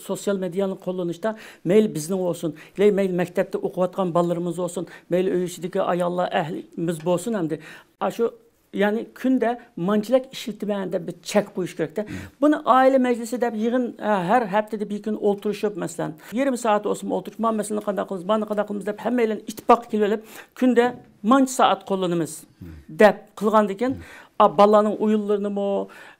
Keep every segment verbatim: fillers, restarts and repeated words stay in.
سوتسىيال مېدىيانى قوللىنىشتا مەيلى بىزنىڭ بولسۇن، يا مەيلى مەكتەپتە ئوقۇۋاتقان بالىلىرىمىز بولسۇن، مەيلى ئۆي ئىچىدىكى ئاياللار، ئەھلىمىز بولسۇن، ئەمدى ئاشۇ، يەنى كۈندە مانچىلىك ئىشلىتىمەن دەپ بىر چەك قويۇش كېرەكتە. بۇنى ئائىلە مەجلىسى دەپ يىغىن، ھە، ھەر ھەپتىدە بىر كۈن ئولتۇرۇشۇپ، مەسىلەن، يېرىم سائەت بولسىمۇ ئولتۇرۇشۇپ، مانا مەسىلىنى قانداق قىلىمىز، مانى قانداق قىلىمىز دەپ ھەممەيلەن ئىتتىپاققا كېلىۋېلىپ، كۈندە مانچە سائەت قوللىنىمىز دەپ قىلغاندىكىن، ئا، بالىلارنىڭ ئويۇنلىرىنىمۇ،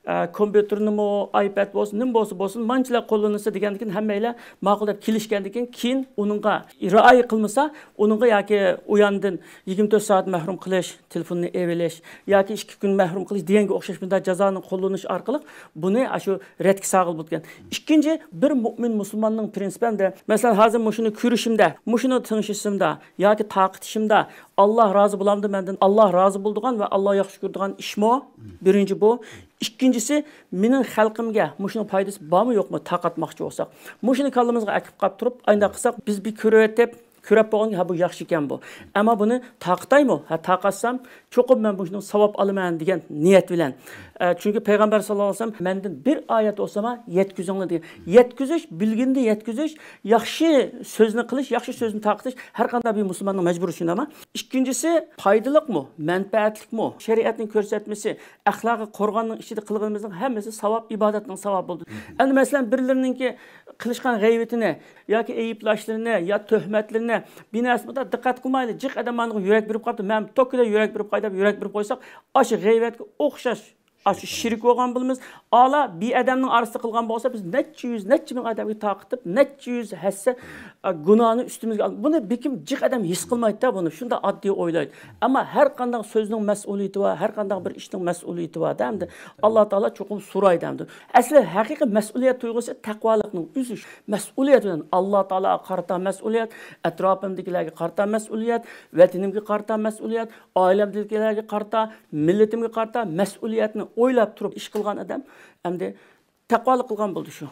ئە، كومپيۇتېرنىمۇ، ئايپەد بولسۇن، نېمە بولسا بولسۇن، مانچىلار قوللىنىلسا دېگەندىكىن، ھەممەيلەر ماقۇل دەپ كېلىشكەندىكىن، كېيىن ئۇنىڭغا رىئايە قىلمىسا، ئۇنىڭغا ياكى ئۇياندىن يىگىرمە تۆت سائەت مەھرۇم قىلىش، تېلېفوننى ئېلىۋېلىش ياكى ئىككى كۈن مەھرۇم قىلىش دېگەنگە ئوخشاش بۇنداق جازانى قوللىنىش ئارقىلىق بۇنى ئاشۇ رەتكە سالغىلى بولىدىكەن. ئىككىنچى، بىر مۆمىن مۇسۇلماننىڭ پرىنسىپى ھەمدە، مەسىلەن، ھازىر مۇشۇنى كۆرۈشۈمدە، مۇشۇنى تىڭشىشىمدا ياكى تارقىتىشىمدا ئاللا رازى بولامدۇ مەندىن؟ ئاللا رازى بولىدىغان ۋە ئاللا ياخشى كۆرىدىغان ئىشمۇ؟ بىرىنچى بۇ. ئىككىنچىسى، مېنىڭ خەلقىمگە مۇشۇنىڭ پايدىسى بارمۇ يوقمۇ تارقاتماقچى بولساق؟ مۇشۇنى كاللىمىزغا ئەكىپ قاپ تۇرۇپ، ئاينداق قىلساق، بىز بىر كۆرۈۋېتىپ، كۆرۈپ بولغانكى، ھە، بۇ ياخشى ئىكەن بۇ. ئەمما بۇنى تارقىتايمۇ؟ ھە، تارقاتسام، چوقۇم مەن مۇشۇنىڭ ساۋاب ئالىمەن دېگەن نىيەت بىلەن. ئە، چۈنكى پەيغەمبەر ساللاللاھۇ ئەلەيھى ۋەسەللەم، مەندىن بىر ئايەت بولسىمۇ يەتكۈزۈڭلار دېگەن. يەتكۈزۈش، بىلگىنىدە يەتكۈزۈش، ياخشى سۆزنى قىلىش، ياخشى سۆزنى تارقىتىش ھەر قانداق بىر مۇسۇلماننىڭ مەجبۇرىي شۇنداقمۇ؟ ئىككىنچىسى، پايدىلىقمۇ، مەنپەئەتلىكمۇ؟ شەرىئەتنىڭ كۆرسەتمىسى، ئەخلاقىي قورغاننىڭ ئىچىدە قىلغىنىمىزنىڭ ھەممىسى ساۋاب، ئىبادەتنىڭ ساۋابى بولىدۇ. ئەمدى مەسىلەن، بىرلىرىنىڭكى قىلىشقان غەيۋىتىنى ياكى ئەيىبلەشلىرىنى يا تۆھمەتلىرىنى، بىر نەرسە بۇنداق دىققەت قىلمايلى، جىق ئادەم ماڭا يۈرەك بېرىپ قاپتۇ، مەن توكىدا يۈرەك بېرىپ قوي دەپ يۈرەك بېرىپ قويساق، ئاشۇ غەيۋەتكە ئوخشاش، ئاشۇ شېرىك بولغان بولىمىز. ئالا بىر ئادەمنىڭ ئارىسىدا قىلغان بولسا، بىز نەچچە يۈز، نەچچە مىڭ ئادەمگە تارقىتىپ، نەچچە يۈز ھەسسە، ئە، گۇناھنى ئۈستىمىزگە ئالىمىز. بۇنى بىكىم جىق ئادەم ھېس قىلمايدۇ بۇنى، شۇنداق ئاددىي ئويلايدۇ. ئەمما ھەر قانداق سۆزنىڭ مەسئۇلىيىتى بار، ھەر قانداق بىر ئىشنىڭ مەسئۇلىيىتى بار دە ئەمدى. ئاللا تائالا چوقۇم سورايدۇ ئەمدى. ئەسلى ھەقىقىي مەسئۇلىيەت تۇيغۇسى تەقۋالىقنىڭ ئۆزى. مەسئۇلىيەت بىلەن ئاللا تائالاغا قارىتا مەسئۇلىيەت، ئەتراپىمدىكىلەرگە قارىتا مەسئۇلىيەت، ۋەتىنىمگە قارىتا مەسئۇلىيەت، ئائىلەمدىكىلەرگە قارىتا، مىللىتىمگە قارىتا مەسئۇلىيەتنى ئويلاپ تۇرۇپ ئىش قىلغان ئادەم ئەمدى تەقۋالىق قىلغان بولدى شۇ.